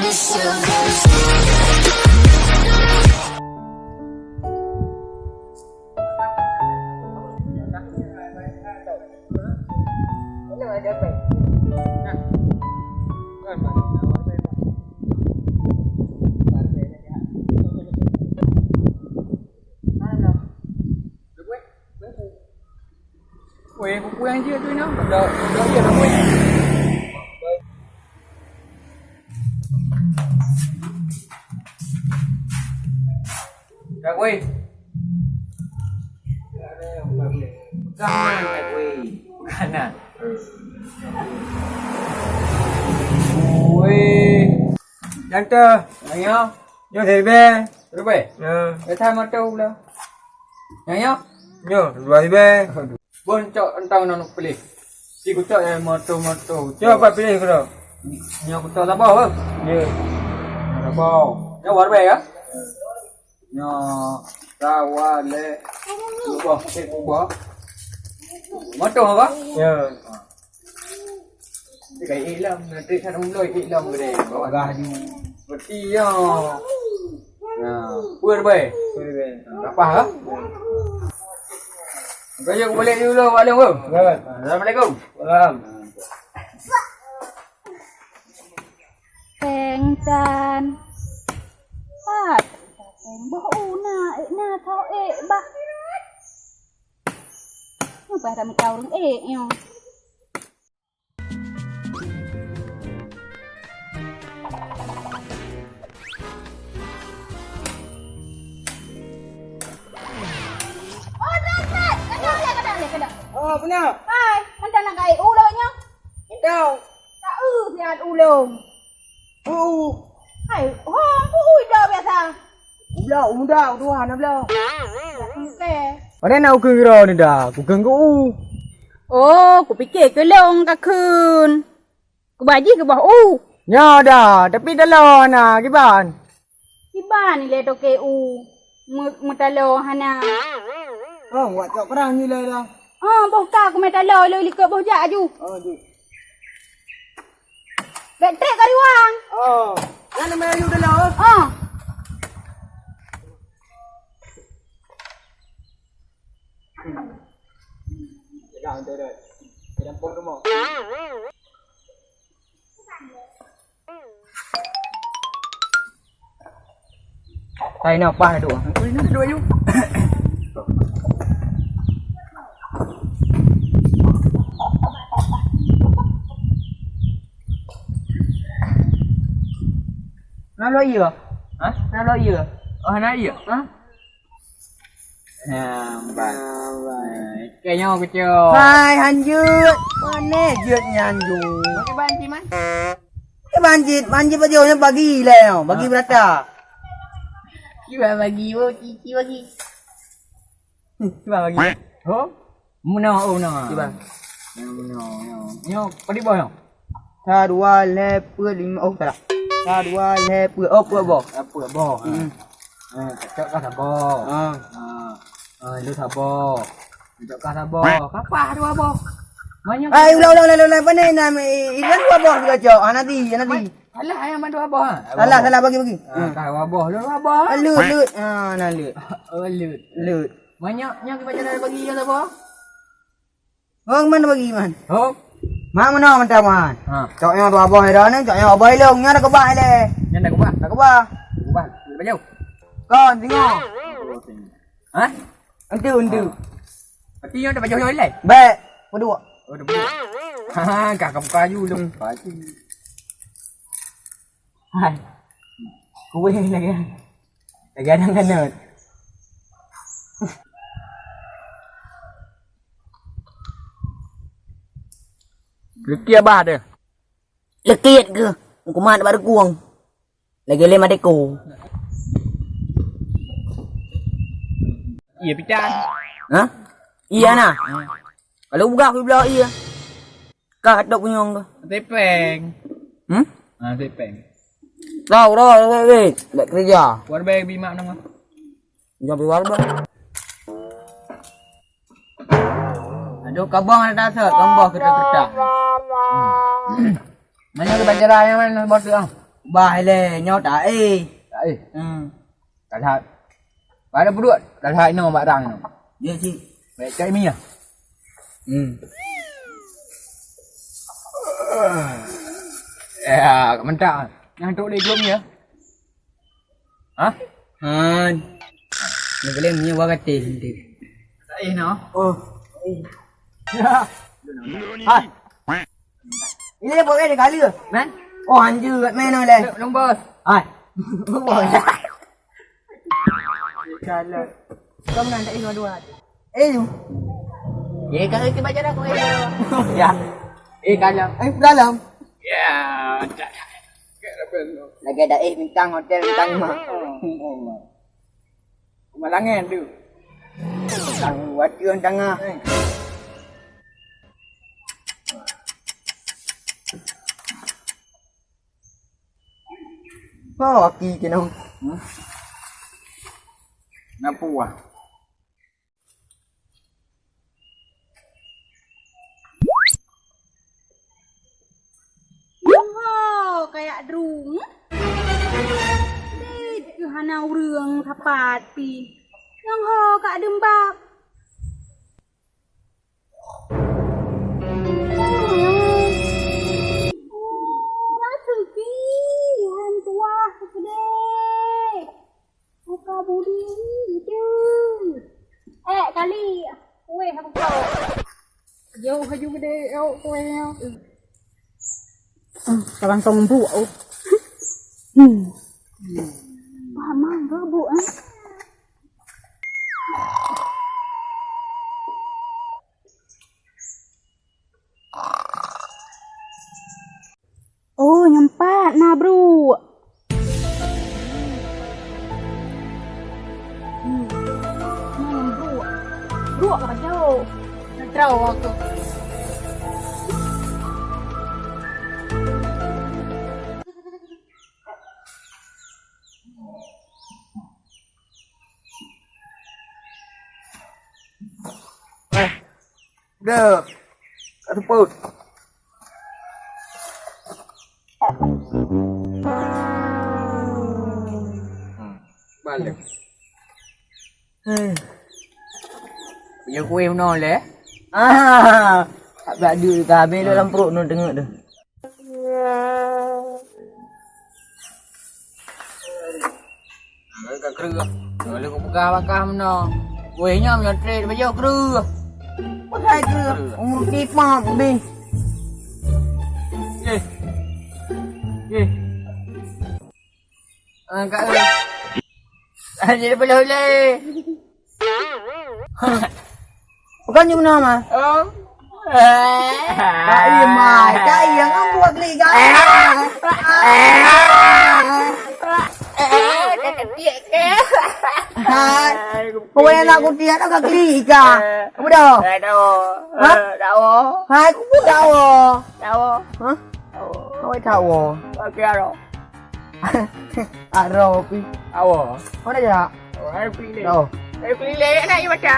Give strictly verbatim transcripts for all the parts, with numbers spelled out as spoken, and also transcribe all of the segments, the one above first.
Weh, kuku nyang jeuet tu inong. Dak, dak, iya dah, weh. Dak, weh. Pegang, dak, weh. Pegang, nah. Weh. Jangan tu. Ayo. Jom, saya bel. Rubeh. Ya. Dah motor pula. Nyan, nyoe? Nyoe, dua ribèe. Bon cok entang nang pilih. Si kucok nyang moto-moto. Cok apa pilih kau? Nyoe kucok saboh, bang. Ya. Saboh. Nyoe dua ribèe ya? Nyoe sawa le. Ubah, ubah. Moto apa? Ya. Kai ilom, nanti sana mulai ilom gede. Bagah ju. Berarti ya. Nah, pur bai. Pur bai. Apa ha? Kau balik dulu, Wak Long. Assalamualaikum. Salam. Pengtan. Pat. Peng boh una, eh, na tho, eh, bah. Apa dah mita urang, eh, nyo. Oh, dah, dah. Kada, kada, kada, kada. Oh, benar. Hai, mantap nak kai ulo nyo. Entau. Tak, eh, siat ulong. Uh. Hai, ho, ui dah biasa. Ulo, muda, dua, enam belas. Oke. Mana nak ukeng kira ni dah? Ukeng ke u. Oh, kupikir ke long ka kheun. Kubaji keu boh u. Nyoe dah, tapi taloe hana, kiban? Kiban ilèe toke u. Meu-, meutaloe hana. Oh, wak cok kerang ilèe dah. Oh, boh ka kumè taloe, ilèe likot boh jak aju. Oh, di. Bèk trép ka riwang. Oh, kan nama ayu taloe? Oh. Hai, na pah na dua. Ini dua yu. Na lo iya? Ha? Na lo iya? Oh, na iya? Ha? Nambat. Nambat. Hai, kayaknya aku cok. Hai, hanjut. Mana jut nyan jut? Pakai banci, man? Pakai banci, banci baju ni bagi lah, bagi berata. Cuba bagi, oh, cici bagi. Hmm, cuba bagi. Oh? Meunoe, oh, meunoe. Cuba. Nyoe, meunoe, nyoe. Nyoe, padum boh nyoe? Sa, dua, lhèe, peuet, limong. Oh, salah. Sa, dua, lhèe, peuet. Oh, peuet boh. Ah, peuet boh. Hmm. Ah, cok ka saboh. Ah. Ah. Ah, itu saboh. Cok ka saboh. Kapah dua boh. Banyak. Ai, ulang, ulang, ulang, ulang. Pandai nak, i-, i-, dua boh juga cok. Ah, nanti, nanti. Alah, ayam ada dua boh, ha? Salah, salah, bagi, bagi. Ah, hmm. Ka dua boh, dua boh. Ah, lut, lut. Ah, nah, lut. Oh, lut. Lut. Banyak, nyoe kita cara bagi ya, boh. Oh, mana bagi, man? Oh. Mak mana minta, man? Ha. Cok nyoe dua boh dah ni, cok nyoe boh ilong, nyoe dah kebak le. Nyoe dah kebak? Dah kebak. Kebak. Baju. Kau tengok. Ha? Entu, entu. Ha. Berarti nyoe dah baju nyoe le? Baik. Kedua. Oh, dah baju. Ha, ka, ka buka aju dong. Pasti. Hai. Kuih lagi. Lagi ada kanut. Leuki abah deh. Lekit ke? Kumat baru kuang. Lagi lima teko. Iya, pitan. Hah? Iya, nah. Kalau buka aku belah iya. Kah tok kunyong tu. Tepeng. Hmm? Ah, tepeng. Tahu dah, weh, weh. Tak kerja. Warbai bimak nama. Jangan keluar bah. Aduh, kabang ada dasar, kambah kereta-kereta. Hmm. Mana ke bacara yang mana bos tu ah? Bah ilèe nyoe ta éh. Ta éh. Hmm. Ka that. Pada peuduek, ka that inoe bak rang inoe. Ya cit. Baik cak mi ya. Hmm. Ya, mentak. Nyang tok lé jom ya. Hah? Han. Ni boleh punya wak katil nanti. Tak eh no. Oh. Ya. Hai. Ini boleh dikali ke? Man? Oh, anjir, kat mana leh? Nang bos. Hai. Bos. Kalau. Kau menandak ini dua. Eh, you. Eh, kalau kita baca dah, kau eh. Ya. Eh, kalau. Eh, dalam. Ya, tak. Lagi ada eh bintang hotel bintang lima. Kemalangan tu. Tang wajah tengah. Oh, aki kena. Hmm? Kenapa wah? Nyoe ho kayak drung. Dek keuh hana ureueng sapat pi. Nyang ho kak deumbak. Raseuki han tuah keudeh. Buka budi itu. Eh, kali. Weh, aku kau. Jauh haju gede, oh, kuenya. Hmm, sekarang tong bu, oh. Hmm. Wah, mang bu, eh. Oh, nyoe pat na, Bro. Hmm. Hmm, Bro. Bro, ka jauh. Neutral aku. Eh, Deuh. Ka seupôt. Hmm. Balek. Heh. Punya kueh meunoe lé. Ah. Bak duit ka habéh dalam perut nyoe teungeut tu. Ka kreueh. Ka lheueh kupeugah bak kah meunoe. Wéh, nyoe meunyoe trép bajôh kreueh. Peugah kreueh. Umur kipak bih. Yeh. Yeh. Ah, Kak. Ah, jadi boleh-boleh. Bukan je meunoe, Ma. Oh. Kak Iman, Kak Iman, kamu buat klik, Kak. Hai. Kau yang nak kutia, tak klik, Kak. Kamu dah. Dah tahu. Hah? Tahu. Hai, aku pun tahu. Tahu. Hah? Tahu. Kau tahu. Okey, aro. Aro pi. Awo. Mana jak? Awo, ayo keliling. Oh. Ayo keliling, nak pergi baca.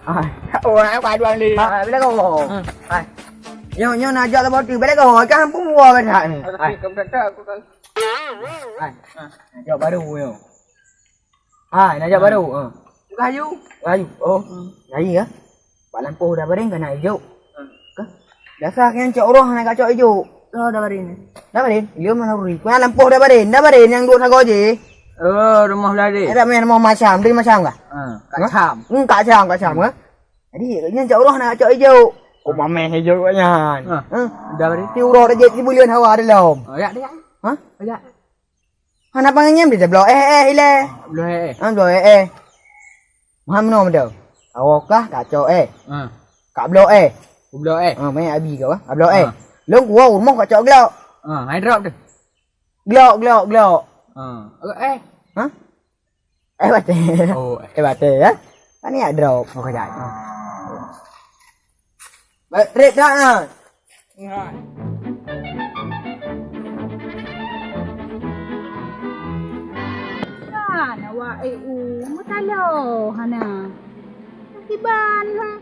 Ah. Oh, ayo paduan ni. Ah, bila kau? Hmm. Hai. Nyo, nyo nak jak lepas tu. Bila kau? Kan pun mua kan hak ni. Hai. Kamu tak tahu aku kan. Hai. Nak jak baru nyo. Hai, nak jak baru. Ha. Kayu. Kayu. Oh. Hmm. Kayu ya. Bak lampôh Dabarin ka na ijôk. Hmm. Ka? Dasar nyan cok uroe hana kacok ijôk. Oh, Dabarin. Dabarin? Iya, mana uri? Kau lampôh Dabarin, Dabarin nyang duek sagoe jih. Oh, rumah Belari. Ada main rumah macam, dari macam kah? Ha, Kak Hah? Sam. Hmm, Kak Sam, Kak Sam, ha? Jadi, nyan cok uroe hana kacok ijôk. Kau mameh ijôk kat nyan. Ha. Ha? Dabarin. Ti uroe dah jeuet sibuleuen hawa dalam. Oh, ya, ya. Ha? Ya. Hana pangai nyan, dia bloe eh, eh, ilèe. Bloe eh, eh. Ha, bloe eh, eh. Maha meunoe meudoe. Awakah kacok eh. Ha. Kak bloe eh. Bloe eh. Ha, main abi kau, ha? Kak bloe eh. Ha. Lôn kuwoe rumoh kacok glok. Ha, hai drop tu. Glok, glok, glok. Ha. Eh. Ha? Eh, batèe. Oh. Eh, batèe, ya? Kan ni drop. Oh, kejap. Ha. Baik, trip dah, ha. Kan awak eh u meutaloe hana. Kiban ha.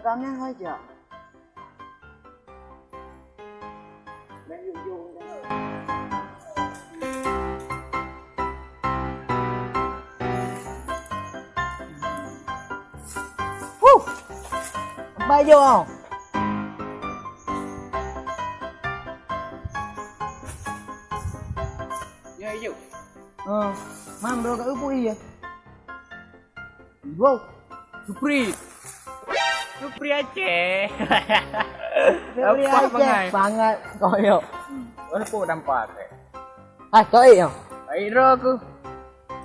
Ramé hai jak. Huh! Baik jok. Ya, jok. Ah, mang droe ka eu pui ya. Wow, Supri. Supri Aceh. Supri Aceh. Nampak bangai. Sangat koyok. Mana pun nampak, eh. Hai, kau eh, yo. Baik, bro, aku.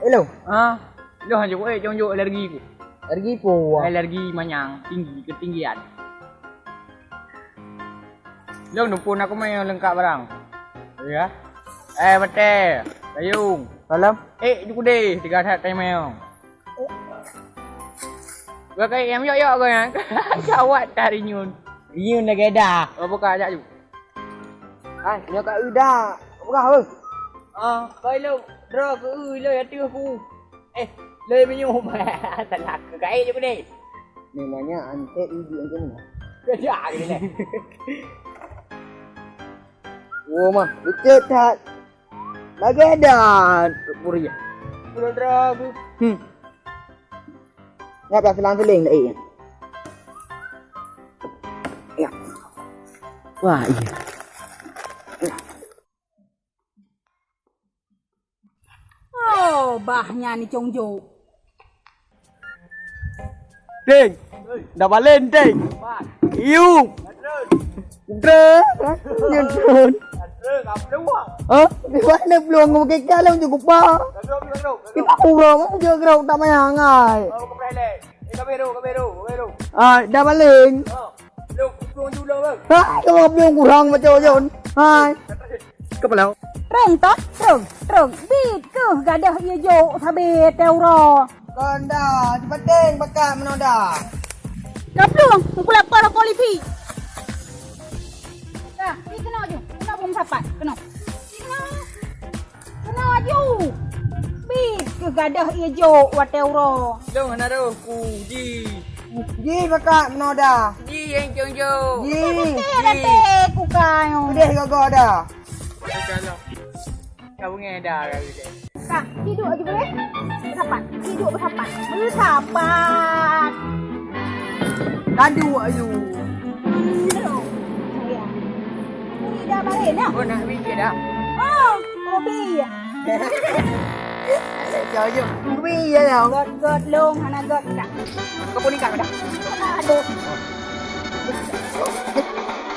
Hello. Ha? Lo hanya, eh, jong-jong alergi ku. Alergi apa? Alergi manyang, tinggi, ketinggian. Long, numpun aku mah nyang leungkap barang. Ya. Eh, batèe, gayung. Salam. Eh, ju keudeh, tiga that tai mayong. Gua kai nyang yok-yok gua nyan. Gawat dah rinyun. Rinyun lagèe dah. Oh, buka jak ju. Hai, nyoe ka eu dah. Peugah, weh. Ah, kai lo, droe keu eu lo ya teuh ku. Eh, lé meunyoe. Salah keu gaé je beudeh. Memangnya antek ibu yang kena. Kerja gitu deh. Oh, mah, betul tak? Lagi ada. Puri. Belum terlalu. Hmm. Nggak, tak selang-seling dah, eh. Ya. Wah, iya. Oh, bah nyan ni cong jok. Ding. Dah balen, Ding. Iu. Dre. Nyeun. Hah? Di mana peluang kamu kekal lah untuk kupa? Kita kurang aja gerak tak mayang ai. Ah, dah balen. Hai, kau belum kurang macam Jon. Hai. Kepala. Trong toh, trong, trong. Bit keuh gadoh ie jok sabe teuroe. Konda, sepenting pekat menoda. Ka plueng, meukulak poro kualifi. Dah, ni kena ju. Kena bom sapat, kena. Kena. Kena aju. Bit keuh gadoh ie jok watèe uroe. Long hana roh ku ji. Ji pakat meunoda. Ji yang cong jok. Ji. Teh, teh, teh, ku kayu. Udeh gogo dah. Insyaallah. Kau ngeda kali deh. Kak, hidup aja boleh. Bersapat. Hidup bersapat. Bersapat. Kadu ayu. Hidup. Sayang. Ui, dah balik dah. Oh, nak pergi dah. Oh, kopi. Ada jauh je. Kopi ya dah. Got, got long, hana got dah. Kau pun ikat dah. Aduh.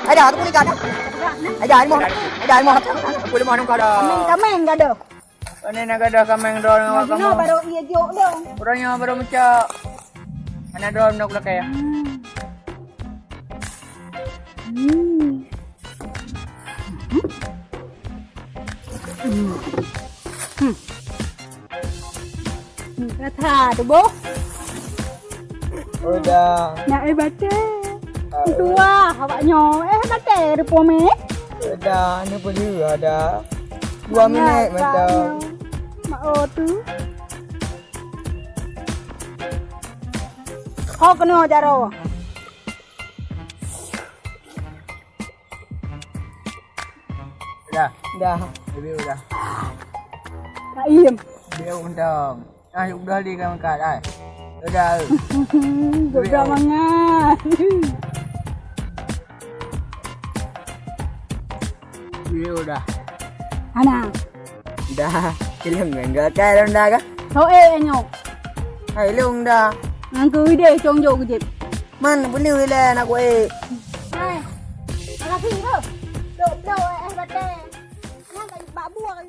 Ada, aku pun ikat dah. Ada, ada mau. Ada, ada mau. Aku lemah nungkah dah. Kameng, kameng gadoh. Pane na gadoh kaméng droe ngon awak kamoe? Baru ie jok dong. Uroe nyoe baru meucok. Hana droe meunoe kulakée. Hmm. Hmm. Hmm. Hmm, rata tu, boh. Udah. Nak ai baca. Ah, tuah awak nyoe. Eh, baca rupa meh. Udah, ni pun dua dah. Dua minit mantap. Mak oh tu. Ho kena jaro. Dah. Dah. Review dah. Kaim. Review untong. Ah, yuk dah di kan angkat ai. Dah. Gerak mangat. Review dah. Hana. Dah. Film menggakai dah dah kah? Ho eh nyoe. Hai long dah. Ngangku ide cong jok kejip. Man, boleh lah nak kuat. Hai. Makasih tu. Dok dok eh batai. Nang bak buah.